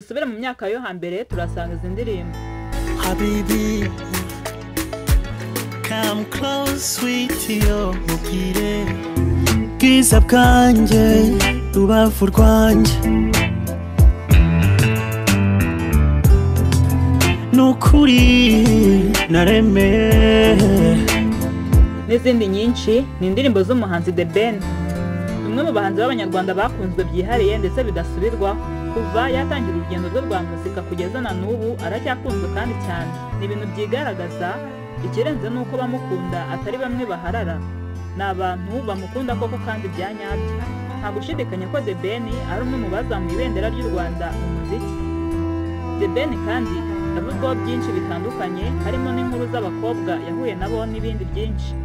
Dusubire mu myaka yo hambere, turasanga izi ndirimbo: Habibi, come close, sweetie, yo mubwire bwiza bwanjye, rubavu rwanjye, nukuri naremeye, n'izindi nyinshi. Ni indirimbo z'umuhanzi The Ben, umwe mu bahanzi b'Abanyarwanda bakunzwe byihariye ndetse bidasubirwaho. Kuva yatangira urugendo rwe rwa muzika kugeza na n'ubu aracyakunzwe kandi cyane, ni ibintu byigaragaza. Ikirenze ni uko bamukunda atari bamwe baharara, ni abantu bamukunda koko kandi bya nyabyo. Nta gushidikanya ko The Ben ari umwe mu bazamuye ibendera ry'u Rwanda mu muziki. The Ben kandi yavuzweho byinshi bitandukanye, harimo n'inkuru z'abakobwa yahuye nabo n'ibindi byinshi.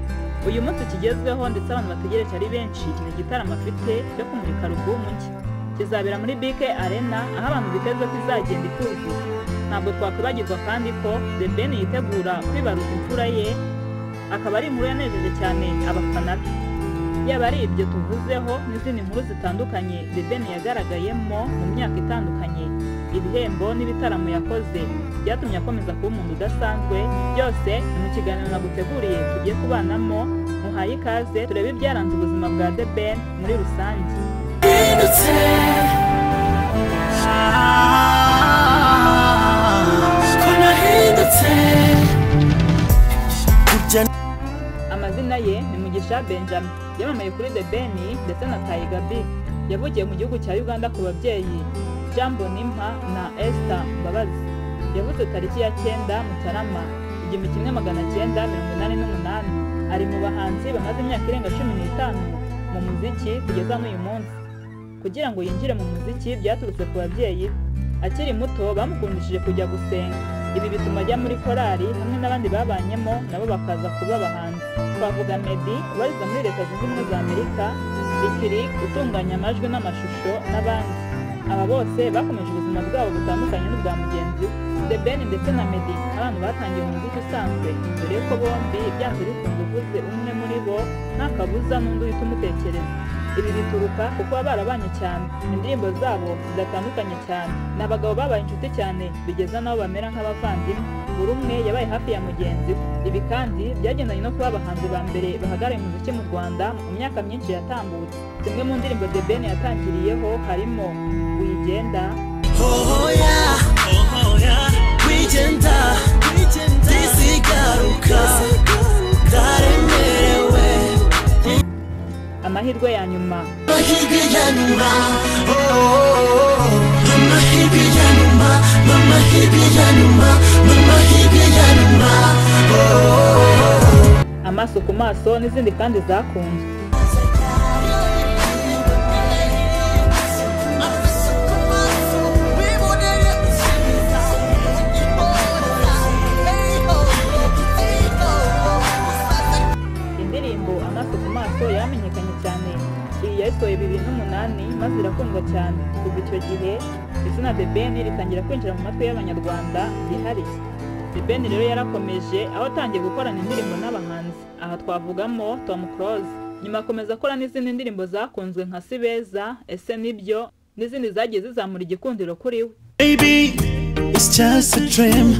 Uyu munsi kigezweho ndetse abantu bategereje ari benshi ni igitaramo afite cyo kumurika alubumu nshya, kizabera muri BK Arena, aho abantu biteze ko izagenda ikuzura. Ntabwo twakwibagirwa kandi ko The Ben yitegura kwibaruka imfura ye, akaba ari inkuru yanejeje cyane abafana be. Yaba ari ibyo tuvuzeho n'izindi nkuru zitandukanye The Ben yagaragayemo mu myaka itandukanye, ibihembo n'ibitaramo yakoze byatumye akomeza kuba umuntu udasanzwe, byose ni mu kiganiro naguteguriye tugiye kubanamo. Muhaye ikaze turebe ibyaranze ubuzima bwa The Ben muri rusange. Hindutse, ko nahindutse burya. Amazina ye ni Mugisha Benjamin, yamamaye kuri The Ben ndetse na Tiger B. Yavukiye mu gihugu cya Uganda ku babyeyi Jean Bonimpa na Esther Mbabazi. Yavutse tariki ya 9 Mutarama 1988. Ari mu bahanzi bamaze imyaka irenga 15 mu muziki kugeza n'uyu munsi. Kugira ngo yinjire mu muziki byaturutse ku babyeyi be. Akiri muto bamukundishije kujya gusenga, ibi bituma ajya muri korali hamwe n'abandi babanyemo, nabo bakaza kuba abahanzi. Twavuga Meddy ubarizwa muri Leta Zunze Ubumwe za Amerika, Lick utunganya amajwi n'amashusho n'abandi. Aba bose bakomeje ubuzima bwabo butandukanye n'ubwa mugenzi we. The Ben ndetse na Meddy, abantu batangiye umuziki usanzwe, dore ko bombi byanze bikunze uvuze umwe muri bo nta kabuza n'undi uhita umutekereza. Ibi bituruka kuko baba barabanye cyane, indirimbo zabo zidatandukanye cyane. Ni abagabo babaye inshuti cyane bigeza n'aho bamera nk'abavandimwe, buri umwe yabaye hafi ya mugenzi we. Ibi kandi byagendanye no kuba abahanzi ba mbere bahagarariye umuziki mu Rwanda mu myaka myinshi yatambutse. Zimwe mu ndirimbo The Ben yatangiriyeho harimo Wigenda, Oya, wigenda, ndisigaruka, ndaremerewe. Amahirwe ya nyuma, Amahirwe ya nyuma, oh, oh, oh. Amahirwe ya nyuma, amahirwe ya nyuma, amahirwe ya nyuma, oh, oh, oh. Amaso ku maso n'izindi kandi zakunzwe. Indirimbo Amaso ku maso yaramenyekanye cyane. Iyi yayisohoye 2008 maze irakundwa cyane. Kuva icyo gihe izina The Ben ritangira kwinjira mu matwi y'Abanyarwanda byihariye. The Ben rero yarakomeje, aho atangiye gukorana indirimbo n'abahanzi, aha twavugamo Tom Close. Nyuma akomeza akora n'izindi ndirimbo zakunzwe nka Sibeza, Ese Nibyo n'izindi zagiye zizamura igikundiro kuri we. Baby, it's just a dream.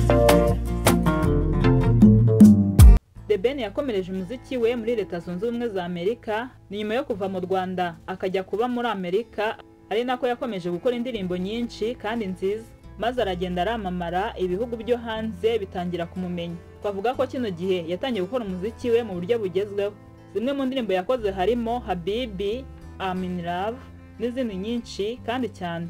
The Ben yakomereje umuziki we muri Leta Zunze Ubumwe za Amerika. Ni nyuma yo kuva mu Rwanda akajya kuba muri Amerika, ari nako yakomeje gukora indirimbo nyinshi kandi nziza, maze aragenda aramamara, ibihugu byo hanze bitangira kumumenya. Twavuga ko kino gihe yatangiye gukora umuziki we mu buryo bugezweho. Zimwe mu ndirimbo yakoze harimo Habibi, I'm in Love n'izindi nyinshi kandi cyane.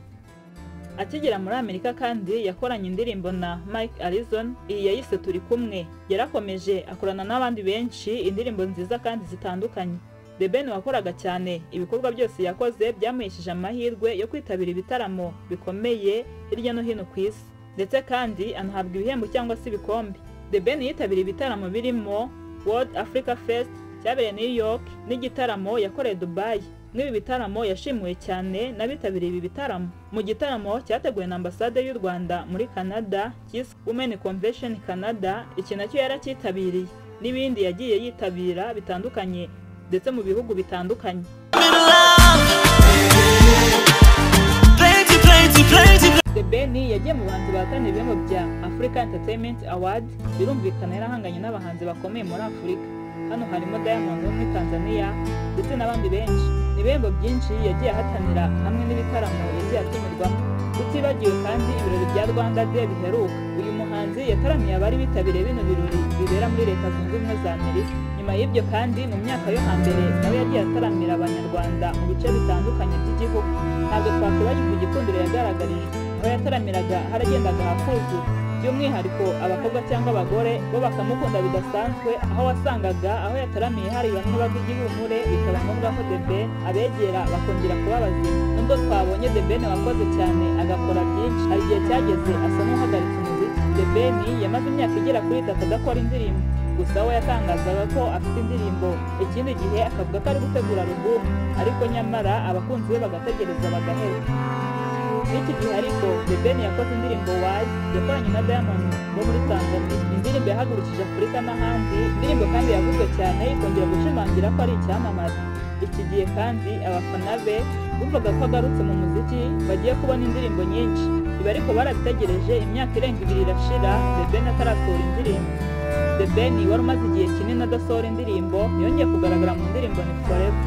Akigera muri Amerika kandi yakoranye indirimbo na Mike Arizona, iyi yayise Turi Kumwe. Yarakomeje akorana n'abandi benshi indirimbo nziza kandi zitandukanye. The Ben wakoraga cyane, ibikorwa byose yakoze byamuhesheje amahirwe yo kwitabira ibitaramo bikomeye hirya no hino ku isi, ndetse kandi anahabwa ibihembo cyangwa se ibikombe. The Ben yitabiriye ibitaramo birimo World Africa Fest cyabereye New York n'igitaramo yakoreye Dubai. Muri ibi bitaramo yashimiwe cyane n'abitabiriye ibi bitaramo. Mu gitaramo cyateguwe na Ambasade y'u Rwanda muri Canada cyiswe Women Convention Canada, iki nacyo yaracyitabiriye, n'ibindi yagiye yitabira bitandukanye ndetse mu bihugu bitandukanye. Plenty, plenty, plenty. The Ben yagiye mu bahanzi bahatanira ibihembo bya Africa Entertainment Award, birumvikana yarahanganye n'abahanzi bakomeye muri Afurika. Hano harimo Diamond wo muri Tanzania ndetse n'abandi benshi. Ni ibihembo byinshi yagiye ahatanira hamwe n'ibitaramo yagiye atumirwamo. Tutibagiwe kandi ibirori bya Rwanda Day biheruka. Uyu muhanzi yataramiye abari bitabiriye bino birori bibera muri Leta Zunze Ubumwe za Amerika. Nyuma y'ibyo kandi mu myaka yo hambere nawe yagiye ataramira Abanyarwanda mu bice bitandukanye by'igihugu. Ntabwo twakwibagirwa igikundiro yagaragarijwe, aho yataramiraga haragendaga hakuzura, by'umwihariko abakobwa cyangwa abagore bo bakamukunda bidasanzwe, aho wasangaga aho yataramiye hari bamwe bagwa igihumure, bikaba ngombwa ko The Ben abegera bakongera kuba bazima. Nubwo twabonye The Ben wakoze cyane agakora byinshi, hari igihe cyageze asa n'uhagaritse umuziki. The Ben yamaze imyaka igera kuri 3 adakora indirimbo. Gusa we yatangazaga ko afite indirimbo, ikindi gihe akavuga ko ari gutegura album, ariko nyamara abakunzi be bagategereza bagaheba. Iki gihe ariko The Ben yakoze indirimbo Why yakoranye na Diamond wo muri Tanzania, indirimbo yahagurukije Afurika n'ahandi, indirimbo kandi yavuzwe cyane ikongera gushimangira ko ari icyamamare. Iki gihe kandi abafana be bumvaga ko agarutse mu muziki bagiye kubona indirimbo nyinshi. Ibi ariko barabitegereje imyaka irenga 2 irashira The Ben atarasohora indirimbo. The Ben wari umaze igihe kinini adasohora indirimbo yongeye kugaragara mu ndirimbo Ni Forever.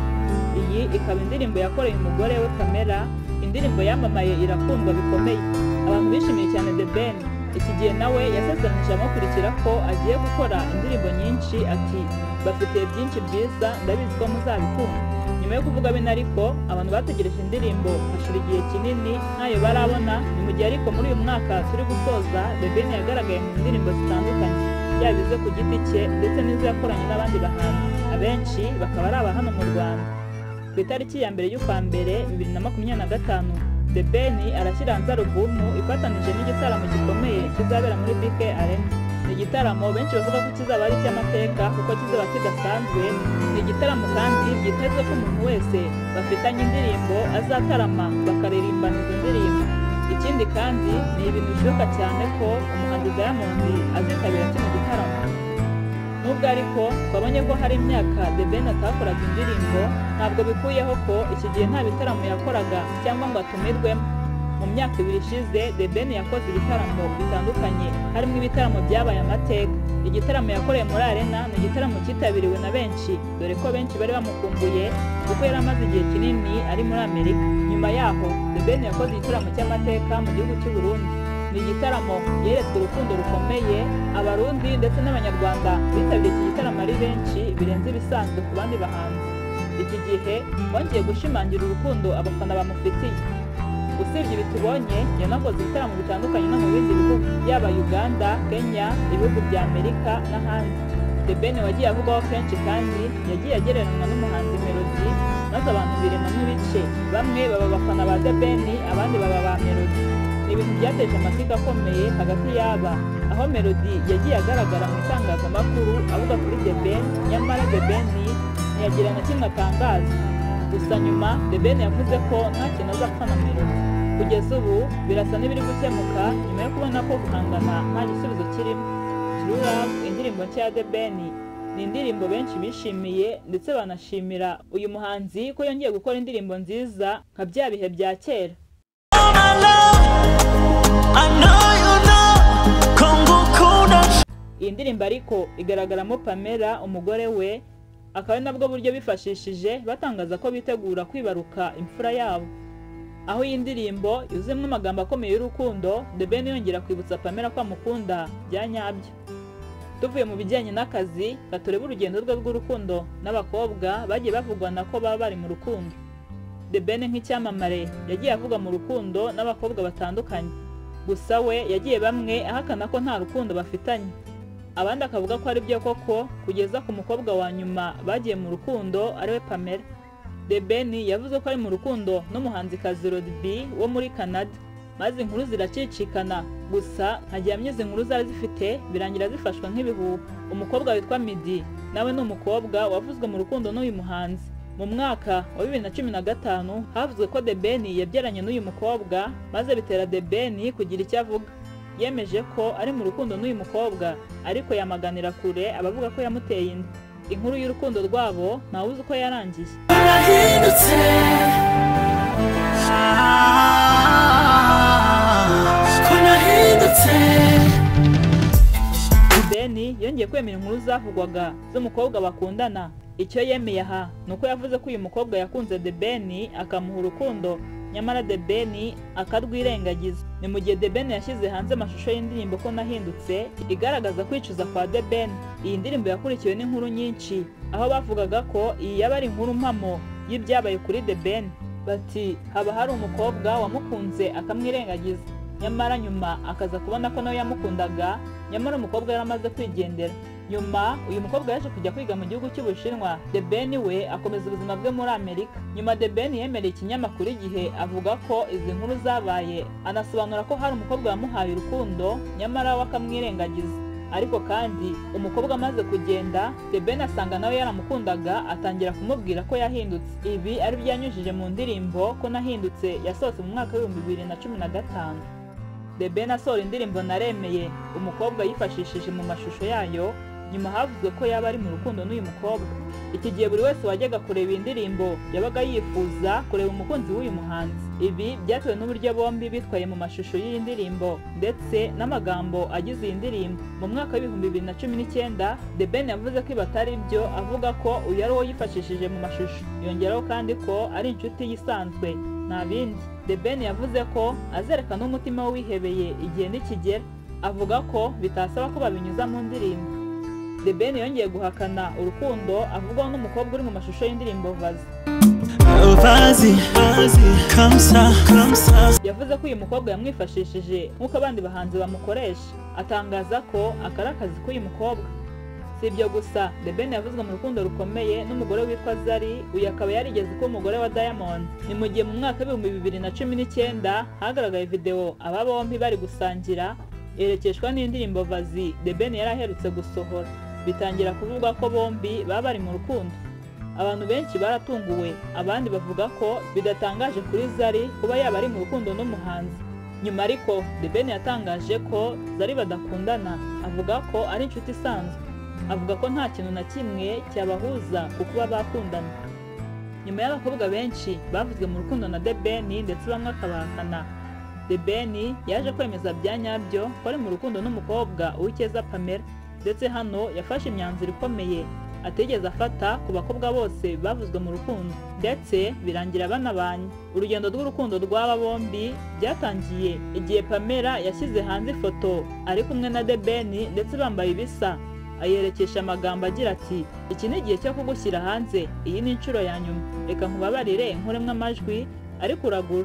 Iyi ikaba indirimbo yakoreye umugore we Pamela, indirimbo yamamaye irakundwa bikomeye. Abantu bishimiye cyane The Ben. Iki gihe nawe yasezeranije amukurikira ko agiye gukora indirimbo nyinshi, ati bafite byinshi byiza ndabizi ko muzabikunda. Nyuma yo kuvuga bino ariko abantu bategereje indirimbo hashira igihe kinini ntayo barabona. Ni mu gihe ariko muri uyu mwaka turi gusoza The Ben yagaragaye mu ndirimbo zitandukanye, yaba izo ku giti cye ndetse n'izo yakoranye n'abandi bahanzi, abenshi bakaba ari aba hano mu Rwanda. Ku itariki ya 1 y'ukwa mbere 2025 The Ben arashyira hanze alubumu ifatanije n'igitaramo gikomeye kizabera muri BK Arena. Ni igitaramo benshi bavuga ko kizaba ari icy'amateka kuko kizaba kidasanzwe. Ni igitaramo kandi byitezwe ko umuntu wese bafitanye indirimbo azatarama bakaririmbana izo ndirimbo. Ikindi kandi ni ibintu bishoboka cyane ko umuhanzi Diamond azitabira kino gitaramo. Nubwo ariko twabonye ko hari imyaka The Ben atakoraga indirimbo, ntabwo bikuyeho ko iki gihe nta bitaramo yakoraga cyangwa ngo atumirwemo. Mu myaka 2 ishize The Ben yakoze ibitaramo bitandukanye, harimo ibitaramo byabaye amateka. Igitaramo yakoreye muri Arena ni igitaramo cyitabiriwe na benshi, dore ko benshi bari bamukumbuye kuko yari amaze igihe kinini ari muri Amerika. Nyuma yaho The Ben yakoze igitaramo cy'amateka mu gihugu cy'u Burundi. Ni igitaramo yeretswe urukundo rukomeye, Abarundi ndetse n'Abanyarwanda bitabiriye iki gitaramo ari benshi birenze ibisanzwe ku bandi bahanzi. Iki gihe bongeye gushimangira urukundo abafana bamufitiye. Usibye ibi tubonye, yanakoze ibitaramo bitandukanye no mu bindi bihugu, yaba Uganda, Kenya, ibihugu bya Amerika n'ahandi. The Ben wagiye avugwaho kenshi kandi yagiye agereranywa n'umuhanzi Melody, maze abantu biremamo ibice, bamwe baba abafana ba The Ben, abandi baba ba Melody. Ni ibintu byateje amatsiko akomeye hagati y'aba, aho Melody yagiye agaragara mu itangazamakuru avuga kuri The Ben, nyamara The Ben ntiyagira na kimwe atangaza. Gusa nyuma The Ben yavuze ko nta kintu azapfa na Melody. Kugeza ubu birasa n'ibiri gukemuka nyuma yo kubona ko guhangana nta gisubizo kirimo. True Love, indirimbo nshya ya The Ben, ni indirimbo benshi bishimiye ndetse banashimira uyu muhanzi ko yongeye gukora indirimbo nziza nka bya bihe bya kera. Iyi ndirimbo ariko igaragaramo Pamela umugore we, akaba ari nabwo buryo bifashishije batangaza ko bitegura kwibaruka imfura yabo. Aho iyi ndirimbo yuzuyemo amagambo akomeye y'urukundo, The Ben yongera kwibutsa Pamela ko amukunda bya nyabyo. Tuvuye mu bijyanye n'akazi, katurebe urugendo rwe rw'urukundo n'abakobwa bagiye bavugwa na ko baba bari mu rukundo. The Ben nk'icyamamare yagiye avuga mu rukundo n'abakobwa batandukanye. Gusa we yagiye bamwe ahakana ko nta rukundo bafitanye, abandi akavuga ko ari byo koko, kugeza ku mukobwa wa nyuma bagiye mu rukundo ariwe Pamela. The Ben yavuze ko ari mu rukundo n'umuhanzikazi Rodby wo muri Canada, maze inkuru ziracicikana. Gusa ntagihamya izi nkuru zari zifite, birangira zifashwe nk'ibihuha. Umukobwa witwa Midi nawe ni umukobwa wavuzwe mu rukundo n'uyu muhanzi. Mu mwaka wa 2015 havuzwe ko The Ben yabyaranye n'uyu mukobwa, maze bitera The Ben kugira icyo avuga. Yemeje ko ari mu rukundo n'uyu mukobwa, ariko yamaganira kure abavuga ko yamuteye inda. Inkuru y'urukundo rwabo ntawuzi uko yarangiye. Yatangiye kwemera inkuru zavugwaga z'umukobwa bakundana. Icyo yemeye aha ni uko yavuze ko uyu mukobwa yakunze The Ben akamuha urukundo, nyamara The Ben akarwirengagiza. Ni mu gihe The Ben yashyize hanze amashusho y'indirimbo Ko Nahindutse igaragaza kwicuza kwa The Ben. Iyi ndirimbo yakurikiwe n'inkuru nyinshi, aho bavugaga ko iyi yaba ari inkuru mpamo y'ibyabaye kuri The Ben. Bati haba hari umukobwa wamukunze akamwirengagiza, nyamara nyuma akaza kubona ko nawe yamukundaga, nyamara umukobwa yaramaze kwigendera. Nyuma uyu mukobwa yaje kujya kwiga mu gihugu cy'Ubushinwa, The Ben we akomeza ubuzima bwe muri Amerika. Nyuma The Ben yemereye ikinyamakuru Igihe avuga ko izi nkuru zabaye, anasobanura ko hari umukobwa wamuhaye urukundo nyamara we akamwirengagiza. Ariko kandi umukobwa amaze kugenda, The Ben asanga nawe yaramukundaga, atangira kumubwira ko yahindutse. Ibi ari byo yanyujije mu ndirimbo Ko Nahindutse yasohotse mu mwaka w'2015. The Ben asohora indirimbo Naremeye, umukobwa yifashishije mu mashusho yayo. Nyuma havuzwe ko yaba ari mu rukundo n'uyu mukobwa. Iki gihe buri wese wajyaga kureba iyi ndirimbo yabaga yifuza kureba umukunzi w'uyu muhanzi. Ibi byatewe n'uburyo bombi bitwaye mu mashusho y'iyi ndirimbo ndetse n'amagambo agize iyi ndirimbo. Mu mwaka w'2019 The Ben yavuze ko ibi atari byo, avuga ko uyu ari uwo yifashishije mu mashusho. Yongeraho kandi ko ari inshuti yisanzwe nta bindi. The Ben yavuze ko azerekana umutima we wihebeye igihe nikigera, avuga ko bitasaba ko babinyuza mu ndirimbo. The Ben yongeye guhakana urukundo avugwaho n'umukobwa uri mu mashusho y'indirimbo Vazi. Yavuze ko uyu mukobwa yamwifashishije nk'uko abandi bahanzi bamukoresha, atangaza ko akari akazi k'uyu mukobwa. Si ibyo gusa, The Ben yavuzwe mu rukundo rukomeye n'umugore witwa Zari, uyu akaba yarigeze kuba umugore wa Diamond. Ni mu gihe mu mwaka w'2019 hagaragaye video aba bombi bari gusangira, yerekeshwa n'indirimbo Vazi The Ben yari aherutse gusohora. Bitangira kuvugwa ko bombi baba bari mu rukundo. Abantu benshi baratunguwe, abandi bavuga ko bidatangaje kuri Zari kuba yaba ari mu rukundo n'umuhanzi. Nyuma ariko The Ben yatangaje ko Zari badakundana, avuga ko ari inshuti isanzwe. Avuga ko nta kintu na kimwe cyabahuza ku kuba bakundana. Nyuma y'abakobwa benshi bavuzwe mu rukundo na The Ben ndetse bamwe akabahakana, The Ben yaje kwemeza bya nyabyo ko ari mu rukundo n'umukobwa Uwicyeza Pamela, ndetse hano yafashe imyanzuro ikomeye atigeze afata ku bakobwa bose bavuzwe mu rukundo, ndetse birangira banabanye. Urugendo rw'urukundo rw'aba bombi byatangiye igihe Pamela yashyize hanze ifoto ari kumwe na The Ben ndetse bambaye ibisa, ayerekesha amagambo agira ati: "Iki ni igihe cyo kugushyira hanze, iyi ni inshuro ya nyuma, reka nkubabarire nkuremwe amajwi ariko uragura,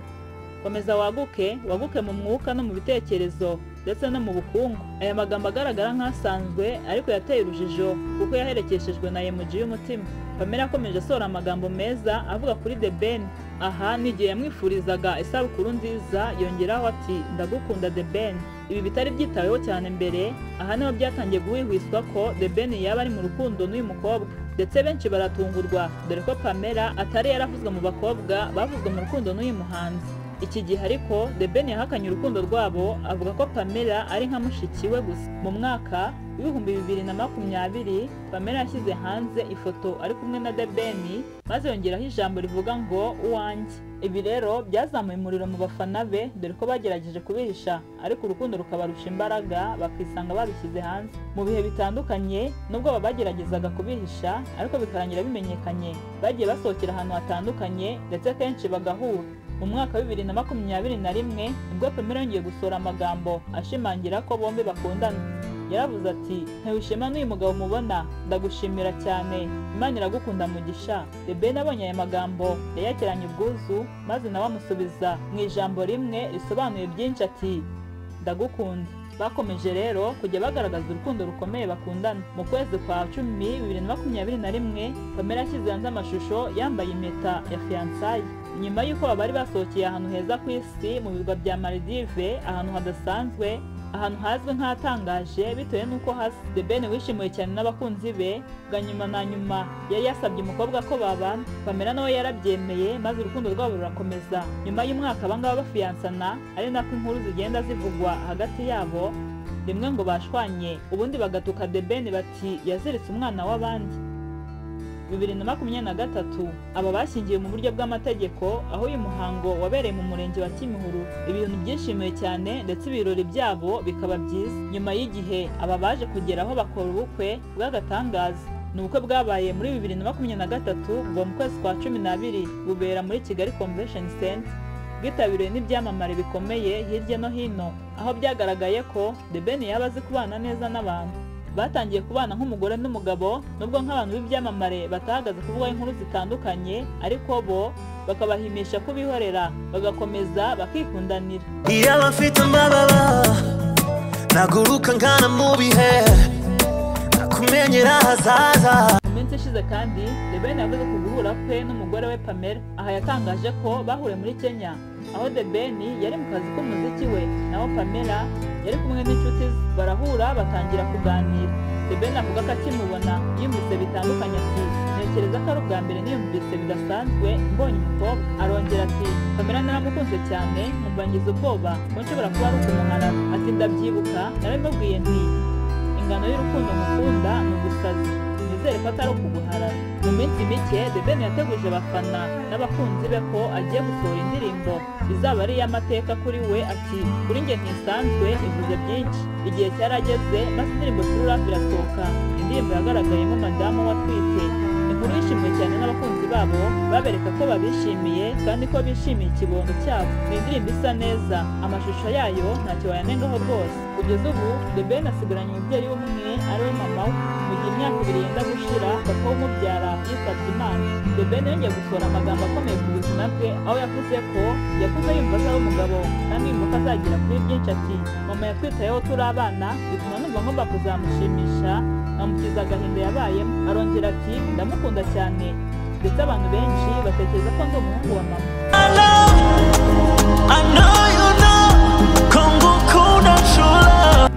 komeza waguke, waguke mu mwuka no mu bitekerezo ndetse no mu bukungu." Aya magambo agaragara nk'asanzwe ariko yateye urujijo kuko yaherekeshejwe na emoji y'umutima. Pamela akomeje asohora amagambo meza avuga kuri The Ben. Aha ni igihe yamwifurizaga isabukuru nziza, yongeraho ati: "Ndagukunda The Ben." Ibi bitari byitaweho cyane mbere, aha niho byatangiye guhwihwiswa ko The Ben yaba ari mu rukundo n'uyu mukobwa, ndetse benshi baratungurwa dore ko Pamela atari yaravuzwe mu bakobwa bavuzwe mu rukundo n'uyu muhanzi. Iki gihe ariko The Ben yahakanye urukundo rwabo, avuga ko Pamela ari nka mushiki we gusa. Mu mwaka w'2020 Pamela yashyize hanze ifoto ari kumwe na The Ben, maze yongeraho ijambo rivuga ngo uwanjye. Ibi rero byazamuye umuriro mu bafana be, dore ko bagerageje kubihisha ariko urukundo rukabarusha imbaraga bakisanga babishyize hanze. Mu bihe bitandukanye nubwo bageragezaga kubihisha ariko bikarangira bimenyekanye, bagiye basohokera ahantu hatandukanye ndetse kenshi bagahura. Mu mwaka wa 2021 nibwo Pamela yongeye gusohora amagambo ashimangira ko bombi bakundana. Yaravuze ati: "Ntewe n'uyu mugabo mubona, ndagushimira cyane, Imana iragukunda mugisha." The Ben abonye aya magambo yayakiranye ubwuzu, maze nawe amusubiza mu ijambo rimwe risobanuye byinshi ati: "Ndagukunda." Bakomeje rero kujya bagaragaza urukundo rukomeye bakundana. Mu kwezi kwa 10 2021 Pamela yashyize hanze amashusho yambaye impeta ya fiançailles, nyuma y'uko bari basohokeye ahantu heza ku isi mu birwa bya Maldives, ahantu hadasanzwe, ahantu hazwi nk'ahatangaje bitewe n'uko hasi. The Ben wishimiwe cyane n'abakunzi be, bwa nyuma na nyuma yari yasabye umukobwa ko babana. Pamela nawe yarabyemeye maze urukundo rwabo rurakomeza. Nyuma y'umwaka abangaba bafiyansana, ari nako inkuru zigenda zivugwa hagati yabo, rimwe ngo bashwanye, ubundi bagatuka The Ben bati yaziritse umwana w'abandi. 2023. Aba bashyingiwe mu buryo bw'amategeko, aho uyu muhango wabereye mu murenge wa Kimihurura. Ibintu byishimiwe cyane ndetse ibirori byabo bikaba byiza. Nyuma y'igihe aba baje kugeraho bakora ubukwe bw'agatangaza. Ni ubukwe bwabaye muri 2023 kuva mu kwezi kwa 12, bubera muri Kigali Convention Center, bwitabiriwe n'ibyamamare bikomeye hirya no hino, aho byagaragaye ko The Ben yaba azi kubana neza n'abantu. Batangiye kubana nk'umugore n'umugabo, nubwo nk'abantu b'ibyamamare batahagaze kuvuga inkuru zitandukanye, ariko bo bakabahimisha kubihorera bagakomeza bakikundanira. Iyo abafite amababa naguruka nkana mu bihe nakumenyera hazaza. Mu minsi ishize kandi The Ben yavuze ku guhura kwe n'umugore we Pamela. Aha yatangaje ko bahuriye muri Kenya, aho The Ben yari mu kazi k'umuziki we, naho Pamela yari kumwe n'inshuti ze, barahura batangira kuganira. The Ben avuga ko akimubona yumvise bitandukanye, ati ntekereza ko ari ubwa mbere niyumvise bidasanzwe mbonye umukobwa. Arongera ati Pamela naramukunze cyane, nkumva ngize ubwoba ko nshobora kuba ari ukumuharara. Ati ndabyibuka narabimubwiye nti ingano y'urukundo ngukunda ni ugusazi, nizere ko atari ukuguharara. Mu minsi mike The Ben yateguje abafana n'abakunzi be ko agiye gusohora indirimbo izaba ari iy'amateka kuri we. Ati kuri njye ntisanzwe, ivuze byinshi. Igihe cyarageze maze indirimbo True Love irasohoka, indirimbo yagaragayemo madamu watwite. Inkuru yishimiwe cyane n'abakunzi babo, babereka ko babishimiye kandi ko bishimiye ikibondo cyabo. Ni indirimbo isa neza, amashusho yayo ntacyo wayanengaho rwose. Kugeza ubu The Ben asigaranye umubyeyi umwe ari we mama we, mu gihe imyaka 2 yenda gushira papa w'umubyara yitabye Imana. The Ben yongeye gusohora amagambo akomeye ku buzima bwe, aho yavuze ko yakuze yumva azaba umugabo kandi yumva ko azagera kuri byinshi. Ati mama yatwitayeho turi abana, bituma numva ngomba kuzamushimisha nkamukiza agahinda yabayemo. Arongera ati ndamukunda cyane, ndetse abantu benshi batekereza ko ndi umuhungu wa mama.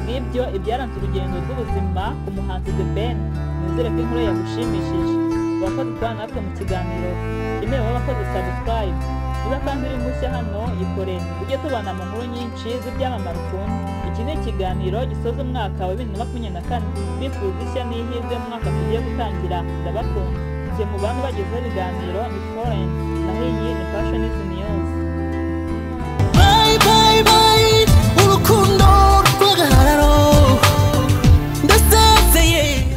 Ngibyo ibyaranze urugendo rw'ubuzima ku muhanzi The Ben. Nizere ko inkuru yagushimishije. Wakoze kubana natwe mu kiganiro, yemewe w'abakoze subscribe. Niba kandi uri mushya hano yikore, ujye tubana mu nkuru nyinshi z'ibyamamare ukunda. Iki ni ikiganiro gisoza umwaka wa 2024. Bifuza ishya n'ihirwe mu mwaka tugiye gutangira. Ndabakunda. Njye mu bantu bagezeho ibiganiro ni Florence, naho iyi ni Passion News.